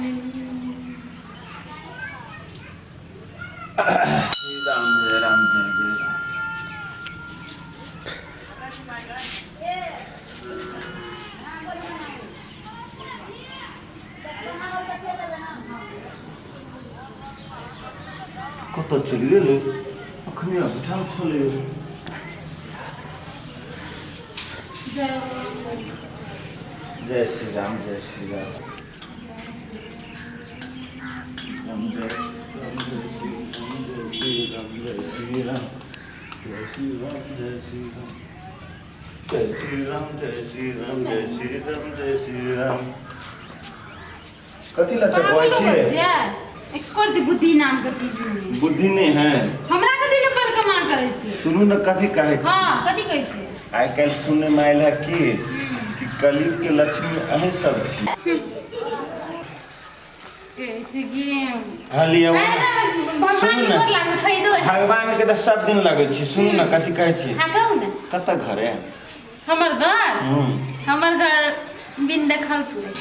श्री राम जय राम जय जय राम। कतऽ चलि गेलै? अखने अभिठाम छलै। जय श्री राम, जय श्री राम, राम जय राम, जय श्री राम, जय श्री राम, जय श्री राम, जय श्री राम, जय श्री राम, जय श्री राम, जय श्री राम, जय श्री राम, जय श्री राम। कथी लए चकबै छियै? एको रति बुद्धि नाम के चीज नहीं। बुद्धि नहीं है। हमरा कथी ले पर कमा करै छी? सुनू ने, कथी कहै छी? हाँ, कथी कहै छी? आइ काल्हि सुनय मे आयल है कि कलयुग के लक्ष्मी अहीं सब छी। कैसे गेम हाँ, लिअ। भगवान सुनू के ने। गोर लागू छै दो। भगवान के तऽ सब दिन लगै छी। सुनू ने, कथी कहै छी? हाँ, कहू ने। कतऽ घर है? हमर घर? हम्म। हमर घर बिन देखलपुर।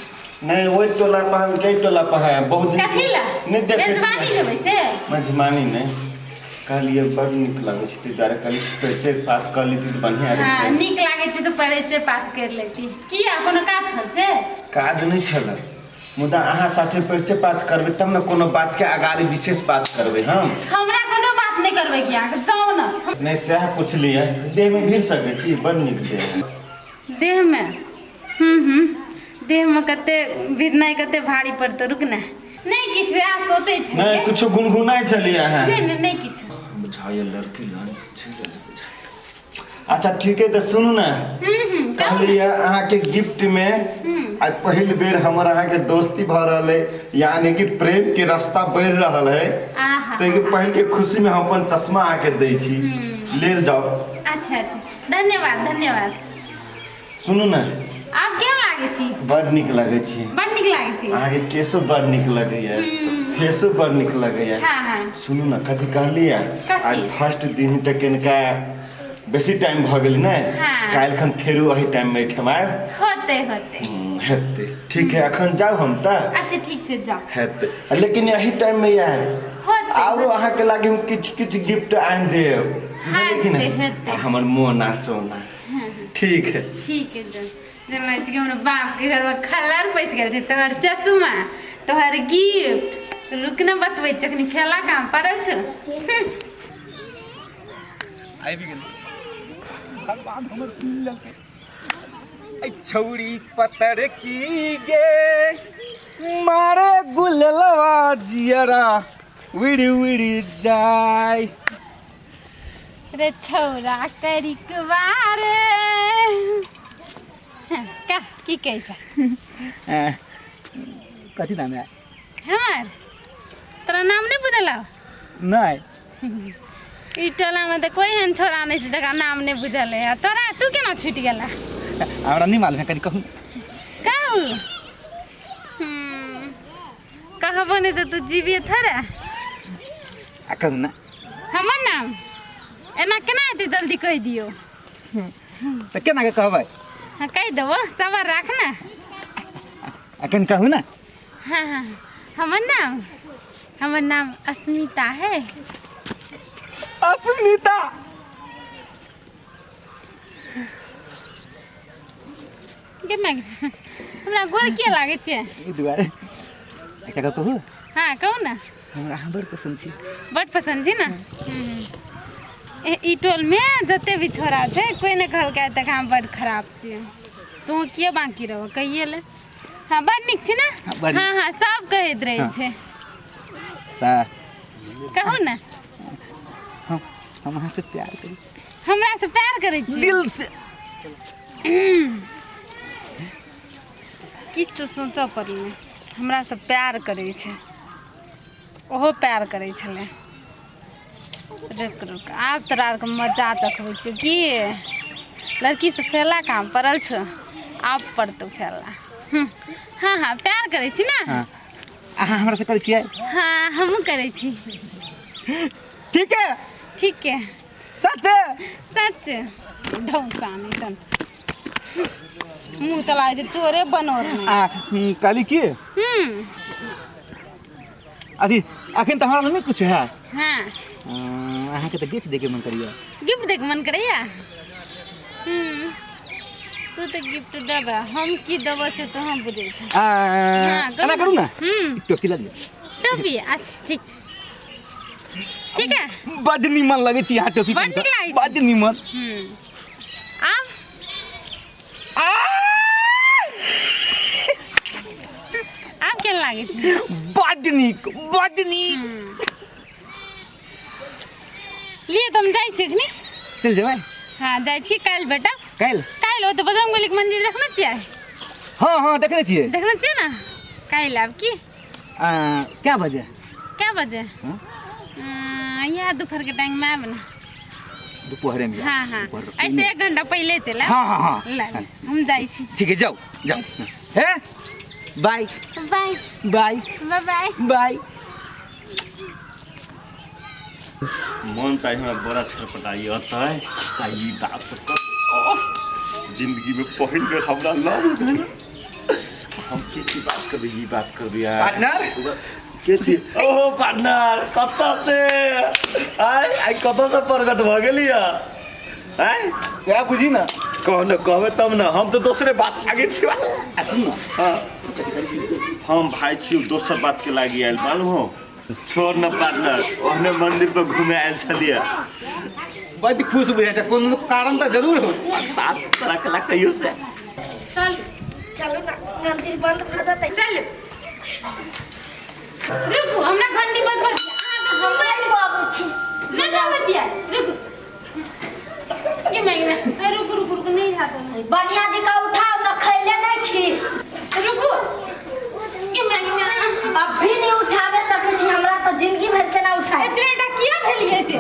नहीं, ओहि टोला पर हम के टोला पर है बहुत दिन। कथी ला? नहीं देखै मेजबानी छियै। देबै से? मेजबानी नहि कहलियै, बड़ नीक लगै छै, ताहि दुआरे कहलियै परिचय पात कऽ लेती तऽ बढ़िआँ हाँ, रहितै। नीक लागै छै तऽ परिचय पात कर लेती। किया, कोनो काज छल से? काज नहि छलै, मुदा अहाँ साथे परिचय पात करबै तब ने कोनो बातके अगाड़ी विशेष बात करबै हम। हमरा कोनो बात नहि करबै कि अहाँके जाउ ने। नहि, सएह पुछलियै। देहमे भिड़ सकै छी? बड़ नीक देह है। देहमे हम्म हम्म देहमे कते भिड़नाइ कते भारी पड़तौ। रुक ने, नहि किछु, वएह सोचै नहि छलियै। किछो गुनगुनाइ छलियै अहाँ। नहि नहि, नहि किछु। बुझाइए लड़की लग चलि गेलै बुझाइए। अच्छा ठीक है, तऽ सुनू ने। हम्म हम्म कहू ने। कहलियै अहाँके गिफ्ट में आइ पहिल बेर हमर अहाँके दोस्ती भऽ रहल है, यानी कि प्रेम के रास्ता बढ़ि रहल है। आहा। तऽ पहिल के खुशी में हम अपन चश्मा अहाँके दै छी, लेल जाउ। अच्छा अच्छा, धन्यवाद धन्यवाद। सुनू ने। आब केहन लागै छी? बड़ नीक लगै छी। बड़ नीक लागै छी। अहाँके केसो बड़ नीक लगैया, फेसो बड़ नीक लगैया। हाँ हाँ सुनू ने, कथी कहलियै? कथी? आइ फर्स्ट दिन तऽ कनिका बेसी टाइम भऽ गेल ने। हाँ। काल्हि खन फेरो एही टाइम मे एहिठाम आयब। होते होते। हेतै, ठीक है, अखन जाउ हम तऽ। अच्छा ठीक छै, जाउ। हेतै, लेकिन एही टाइम मे आयब। होते। आरो अहाँके लागे हम किछु किछु गिफ्ट आनि देब, बुझलियै कि नहि? हेतै, हेतै। आ हमर मोना सोना, ठीक है? ठीक है, जाउ। जेना छै कि हमरा बाप के घर में खल्लर पैस गेल छै। तोहर चश्मा, तोहर गिफ्ट, रुक ने, बतबै छियौ, अखनी फेला काम पड़ल छौ। आबि गेलै, भगवान हमर सुनि लेलकै। ऐ छौड़ी पतर की गे, मारे गुललवा जियरा उड़ि उड़ि जाय। रे छौरा करिकवा रे, का की कहै छै? कथी नाम है? हमर तोरा नाम नहि बुझल? नहि। ई टोलामे तऽ कोइ एहन छोरा नहि छै जकरा नाम नहि बुझल है तोरा। तू केना छुटि गेला? हमरा नहि मालूम है, कनि कहू। कहू? कहबो नहि तऽ तू जीबिए थोड़े। आ कहू ने। हमर नाम एना केना एते जल्दी कहि दियौ? तऽ केना के कहबै? हाँ, कहि देबो, सबर राख ने। आ कनि कहू ने। हाँ हाँ, हमर नाम अस्मिता है। अस्मिता? गे माय, हमरा गोर किया लागै छै? एहि दुआरे एकटा गप कहू? हाँ, कहू ने। हमरा अहाँ बड़ पसन्द छी। बड पसन्द छी ने? ई टोलमे जते भी छोरा छै, कोइ नहि कहलकै आइ तक हम बड खराब छियै। तू किए बाँकी रहो, कहिए ले। हाँ, बड नीक छी ने? हाँ, बड नीक। हाँ हाँ, सब कहैत रहै छै। तऽ कहू ने। हम अहाँ से प्यार करी। हमरा से प्यार करै छी? दिल से। किछु सोचऽ पड़लै। हमरा से प्यार करै छै, ओहो प्यार करै छलै। रुक रुक, आब तोरा आरके मजा चखबै छियौ। की लड़की से फेला काम पड़ल छौ, आब पड़तौ फेला। हाँ हाँ, प्यार करै छी ने? हाँ, अहाँ हमरा से करै छियै? हाँ, हमहूँ करै छी। ठीक है। ठीक है। सच? सच। ढौसा नहीं तन मुँह तऽ लागै छै चोरे बनल। आ कहली की? हम्म। अथी अखन तऽ हमरा लग नहि किछु है। हाँ। अहाँके तऽ गिफ्ट दैके मन करैया। गिफ्ट दैके मन करैया? तू तऽ गिफ्ट देबे, हम की देबो से तो हम बुझै छी। हाँ, एना करू ना, टोपी ला लिअ। टोपी? अच्छा ठीक छै, ठीक है। बड नीमन लगै छी अहाँ टोपी। बड नीक लागै छै। बड नीमन। आब आब केहन लागै छै? बड नीक, बड नीक। लिए तऽ हम जाइ छी एखनी। चलि जेबै? हाँ जाइ छी, काल्हि भेटब। काल्हि? काल्हि ओतऽ बजरंगबलीके मंदिर देखने छियै? हाँ हाँ देखने छियै। देखने छियै ने? काल्हि आब की क्या बजे? क्या बजे? हाँ? इएह दोपहर के टाइम में आब ना। दोपहरे में? हाँ हाँ, ऐसे 1 घंटा पहले चल। हाँ हाँ हाँ। ला, हम जाइ छी। ठीक है, जाओ जाओ। हे bye bye bye bye bye bye. मन तऽ हमरा बड़ा छटपटाइ अतै आ ई बात सब जिंदगी में पहिल बेर हमरा लव भेल। हम की की बात करबै, ई बात करबै यार। पार्टनर के छी? ओहो पार्टनर, कतऽ से आइ आइ कतऽ से प्रकट भऽ गेली आइ? क्या बुझी ना, कह न, कहबै तब ने। हम तऽ दोसरे बात लागे छी। आ सुन ना। हाँ, हम भाई छी, दोसर बात के लागी आयल मालूम हो। छोड़ न पार्टनर, ओहने मंदिर पर घूमे आयल छलियै। बड खुश बुझाइ छै, कोनो कारण तऽ जरूर हो। सात तरह के कहियो से। चल चलू ना, मंदिर बंद भऽ जेतै। चल रुकू, हमरा घंटी बंद भऽ गेल। अहाँ तऽ हम नहि अबै छी। नहि आबै छियै? रुकू, के मांगने? रुकू रुकू रुकू, नहीं हाथ। बढ़िया जी का उठाओ ना, खैले नहीं छी। रुकू, के मांगने? अभी नहीं उठावे सकै छी, हमरा तऽ जिंदगी भर के ना उठाए। एते टा किया भेलियै से?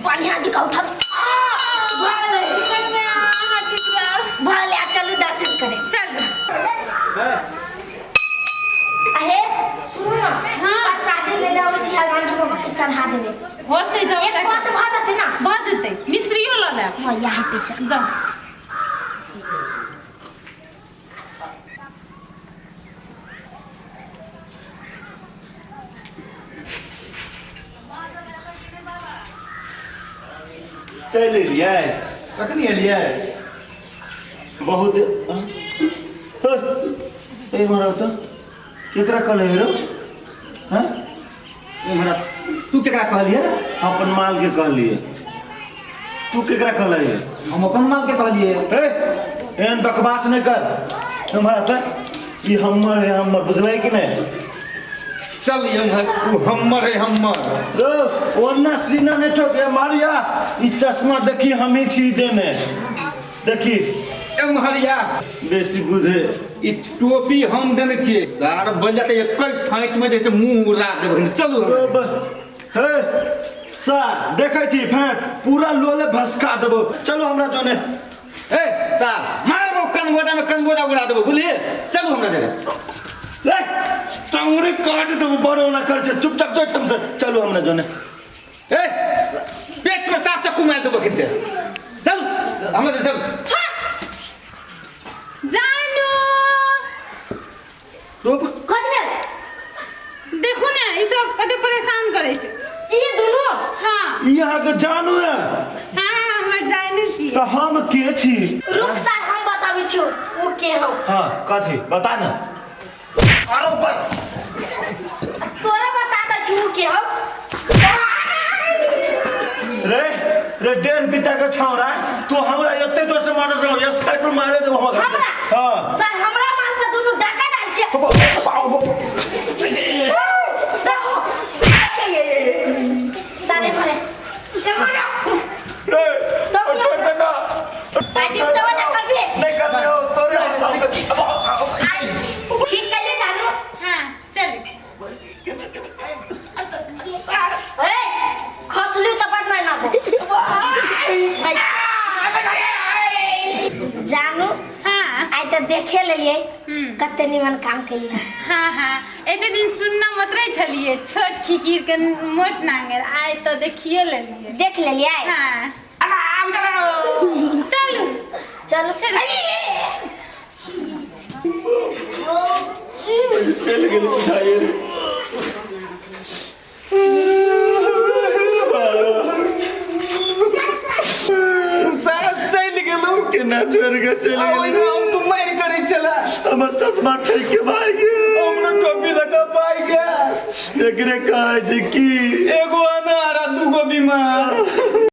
बढ़िया जी का उठाओ। भऽ गेलै भऽ गेलै, आ चलू दर्शन करे। चल। अहे सुनू ना। हाँ। प्रसादी ले अबै छी, हनुमान जी बाबा के चढ़ा देबै। होते जाओ। एक पास भऽ जेतै ना? भऽ जेतै, मिश्रियो लऽ लेब। हाँ, यहाँ पैसा। जाओ। चलि एलियै? कखनी एलियै? बहुत ए हमरा तऽ केकरा कहले रो? हैं हमरा तू केकरा कहलियै? हम अपन माल के कहलिए। तू केकरा कहलिए? हम अपन माल के कहलिए। ए एहन बकवास नहि कर। हमरा तऽ ई हमर है, हमर, बुझलै कि नहि? चल एम्हर, उ हमर है, हमर। रो ओना सीना नहि ठोक मारिया। ई चश्मा देखी, हमही छी देने, देखी। एम्हर या। बेसी बुझे। ई टोपी हम देने छियै। आर बन जाते एक फाइट में जैसे मुंह उड़ा देबै। चलू। हे सर, देखै छी फैट पूरा लोले भसका देबो। चलो हमरा जोने। ए सार मारबो, कनगोजा में कनगोजा उड़ा देबो, बुझलिए? चलू हमरा देने। रे टंगड़ी काट देबो, बड़ो ना कर छै। चुपचाप जो हमसे, चलो हमरा जोने। ए पेट में सात चक्कू मार देबो खिते। चलू हमरा दे, चलू। जानू। रोप। कथी भेल? देखू ने, ई सब कते परेशान करै छै। ई दुनू? हाँ। ई अहाँके जानू है? हाँ, हमर जानू छी। तऽ हम के छी? रुक सार, हम बताबै छियौ ओ के हौ। हाँ कथी बता ना। अरे ऊपर। तोरा बता दै छी ओ के हौ। रे रे 1.5 बीता के छौड़ा, तू हमरा एते जोर से मारत रहो, एक फाइट में मारे देबो हमरा। हमरा? हाँ। सर, हमरा माल पर दुनू डाका डाल छियै। सारे भरे रे तब छोड़ दे ना। आई दिन से वाला करबे। नहीं कर रहे हो तोरे। आई ठीक करिए जानू। हाँ चल। ए खसली त बड ना दे जानू। हाँ। आई त देखे लेलिए कते निमन काम केलिए। हाँ हाँ, एते दिन सुनना मत रहे छलिए छोट खिकीर के मोट नांगर, आइ तो देखियो लेलिए। देख लेलिए। हाँ चलू। चलू। चलू। चलि गेल बुझाइए रे। साहब चलि गेलहुँ। केना छोड़ि के चलि गेलै? हम तो मारि करै छला। हमर चश्मा ठकि के भागि गेल। हमरो टोपी लऽ कऽ पाइ गेल। एकरे कहै छै की एगो अनार आ दूगो बीमार।